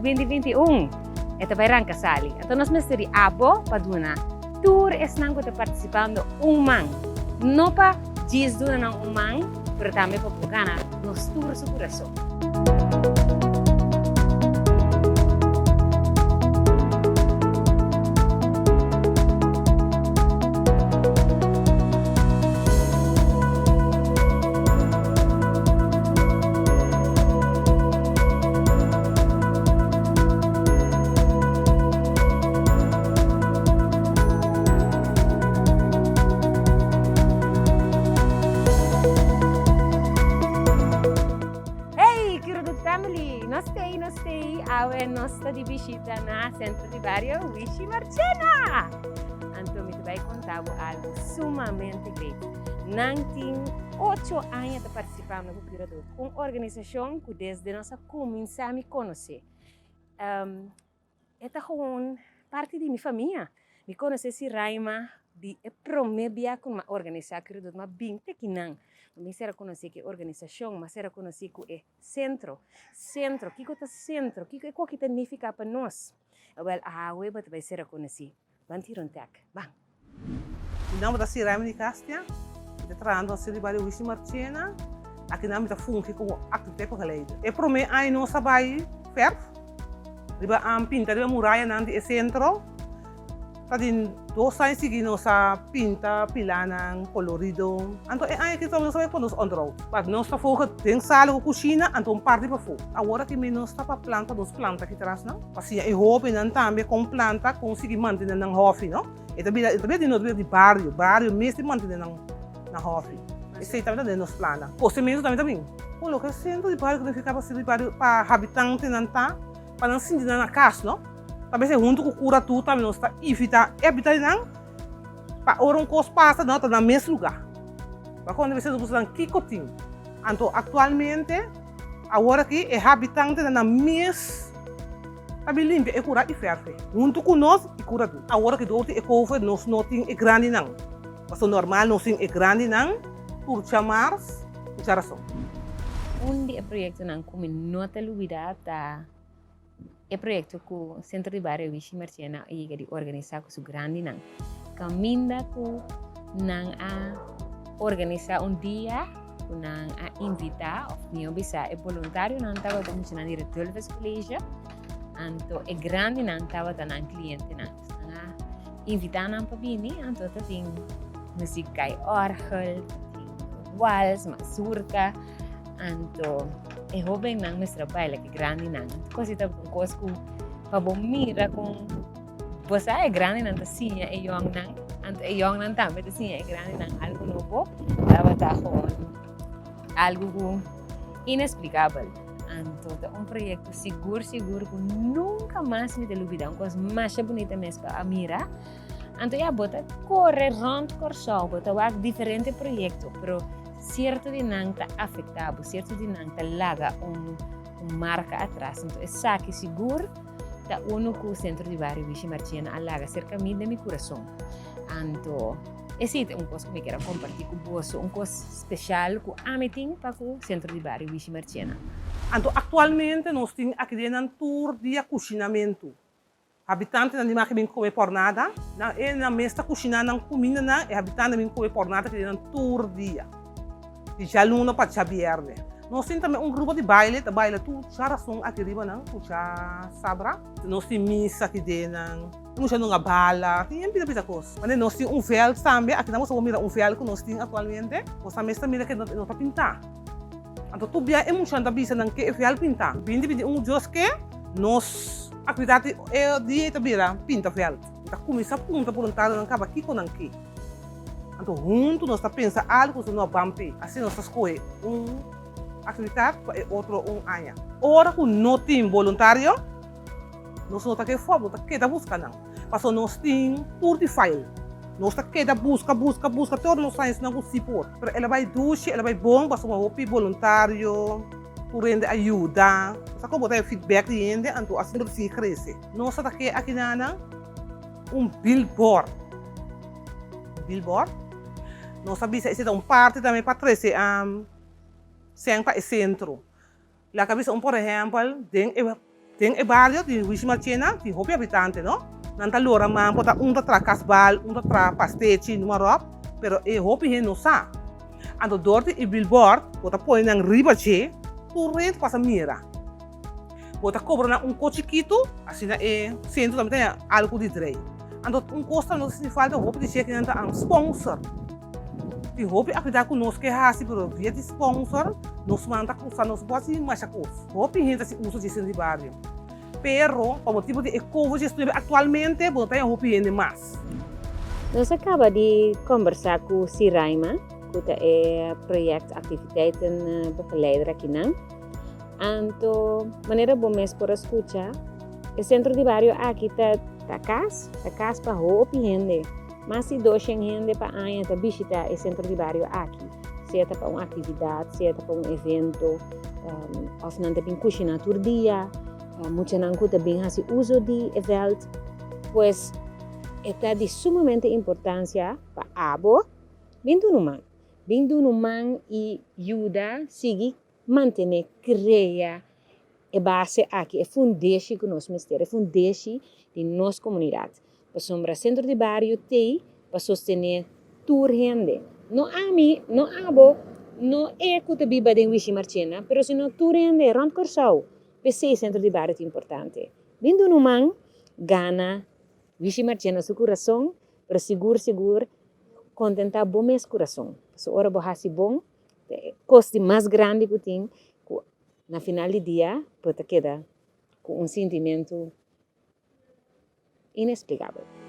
2021 e ta bai ranka sali. Anto nos mester di abo pa duna tur esnan ku ta partisipando un man. No pa djis duna nan un man, pero tambe pa bo gana nos tur su kurason. Hey, Curudut Family! Nos stay, nos stay. Awe nos ta di bishita na Centro di Barrio Wishi Marchena. Anto mi ta bai conta bo algo sumamente great. Nan tin ocho aña ta participando cu Curudut, un organisacion cu desde nos a cuminsa mi conoce. Um, E ta gewoon parti di mi famia. Mi konosé Siraima di e promé bia ku mi a organisá Curudut, m'a bin te kinan. Mi bin sera konosí ku e organisashon, m'a sera konosí ku e sentro. Sentro, kiko ta sentro? Kiko e koki ta nifiká pa nos? Awèl, awe bo ta bai sera konosí. Ban tira un tek. Ban! Mi nomber ta Siraima di Castia, mi ta trahando na Sirbi Bario Wishi Marchena, akinan mi ta fungi komo activiteit begeleider. E prome aña nos a bai verf riba pinta riba murayanan di e sentro, ta di dos aña sigui nos a pinta pilanan kolorido, anto e aña aki nos a bai pone nos onderhoud. But nos ta foge den sala ku kushina anto un parti pafó. Awor aki mi nos ta pa planta nos planta aki trasnan. Pa siña e hóbennan tambe kon planta, kon sigui mantené nan hòfi, no? E ta bira, e ta bira di nos, ta bira di bario. Bario mes tin mantené nan, nan hòfi. Esei tambe ta den nos plannan. Kosementu tambe ta bin. Ku loke sentro di bario signifiká pa sentro di bario pa habitantenan ta, pa nan sinti nan na kas, no? Ta mester huntu ku kura tur tambe nos ta invitá e habitantenan pa ora un kos pasa nan ta na mes lugá. Pa konta mester nos buska nan kiko tin. Anto aktualmente. Awor aki e habitantenan nan mes ta bin limpia e kura i fèrf'e huntu ku nos i kura du. Awor aki dor di e covid nos no tin e grandinan, pasobra normal nos tin e grandinan tur djamars ku djarason. Un di e proyektonan ku mi no ta lubida ta E proyekto ku Sentro di Bario Wishi Marchena a yega di organisá ku su grandinan. Kaminda ku nan a organisá un dia ku nan a invitá òf mihó bisá e boluntarionan tabata muchanan di Redulfus College, anto e grandinan tabata nan klientenan. Nan a invitá nan pa bini, anto ta tin muzik kai òrgel, tin wals, mazurka. Anto e hóbennan mester a baila ku e grandinan. Kos ta un kos ku pa bo mira kon bo sa e grandinan ta siña e yòngnan, anto e yòngnan tambe ta siña e grandinan algu nobo, tabata gewoon algu ku inesplikabel. Anto ta un proyekto sigur sigur ku nunka mas mi ta lubida, un kos masha bunita mes pa a mira. Anto ya bo ta kore rònt Kòrsou, bo ta wak diferente proyekto, pero Sierto di nan ta afektá bo, sierto di nan ta laga un un marka atras. Anto esaki sigur ta unu ku Sentro di Bario Wishi Marchena a laga serka mi den mi kurason. Anto esei ta un kos ku mi kier a kompartí ku boso, un kos speshal ku ami tin pa ku Sentro di Bario Wishi Marchena. Anto aktualmente nos tin aki den nan tur dia kushinamentu. Habitantenan di Maki bin kome pòrnada. Nan e nan mes ta kushiná nan kumindanan, e habitantenan bin kome pòrnada kende nan tur dia, di djaluna pa djabièrnè. Nos tin tambe un grupo di baile, ta baila tur djarason aki riba nan ku djasabra. Nos tin misa aki den nan, e mucha nunga bala, tin yen pida pida kos. Mane nos tin un vèlt tambe, aki nan boso por mira un vèlt ku nos tin aktualmente. Nos tambe ta mira ke no ta pintá. Anto tur bia e muchanan ta bisa nan ke e vèlt pintá. Binti 21 Dios ke nos aktividat di e dia ei ta bira pinta vèlt. Mi ta kuminsá puntra boluntarionan kaba kiko nan ke. Anto huntu nos ta pensa algu ku no ban p'e. Asina nos ta skohe un aktividat pa e otro un aña. Ora ku no tin boluntario, nos no ta ke fòp, nos ta keda buska nan. Pasobra nos tin tur di file. Nos ta keda buska, buska, buska te ora nos haña esnan ku si por. Pero el a bai dushi, el a bai bon pasobra hopi boluntario, tur hende a yuda. Bo sa kon bo ta haña feedback di hende, anto asina bo ta sigui krese. Nos ta ta ke akinanan un billboard. Billboard. Nos a bisa esei ta un parti tambe pa trese sèn pa e sentro. Laga bisa un por ehèmpel den e. Den e bario di Wishi Marchena tin hopi habitante, no? Nan ta lora man por ta un ta traha kasbal, un ta traha pastechi, numa ròp, pero e hopi hende no sa. Anto dor di e billboard bo ta pone nan riba dje, tur hende pasa mira. Bo ta kobra nan un kos chikitu, asina e sentro tambe ta haña algu di drei. Anto un kos tambe nos ta sinti falta hopi di dje kinan ta sponsor. Tin hopi aktividat ku nos ke hasi pero via di sponsor nos man ta kusa nos por hasi masha kos. Hopi hende ta hasi uso di sentro di bario pero pa motibu di e covid diesnuebe aktualmente bo no ta haña hopi hende mas. Nos a kaba di kombersá ku Siraima ku ta e project activiteiten begeleider akinan. Anto manera bo mes por a skucha e sentro di bario aki ta ta kas, ta kas pa hopi hende. Mas di doshen hende pa aña ta bishita e sentro di bario aki, sea ta pa un aktividat, sea ta pa un evento, òf nan ta bin kushiná tur dia, muchanan ku ta bin hasi uso di e vèlt. Pues e ta di sumamente importansia pa abo bin duna un man. Bin duna un man i yuda sigui mantené, krea e base aki, e fundeshi ku nos mester, e fundeshi di nos komunidat. Pasobra Sentro di Bario t'ei pa sostené tur hende. No ami, no abo, no e ku ta biba den Wishi Marchena, pero sino tur hende rònt Kòrsou. P'esei Sentro di Bario ta importante. Bin duna un man, gana Wishi Marchena su kurason, pero sigur sigur kontentá bo mes kurason. Pasobra ora bo hasi bon, Ta e kos di mas grandi ku tin ku na final di dia bo ta keda ku un sintimentu inesplikabel.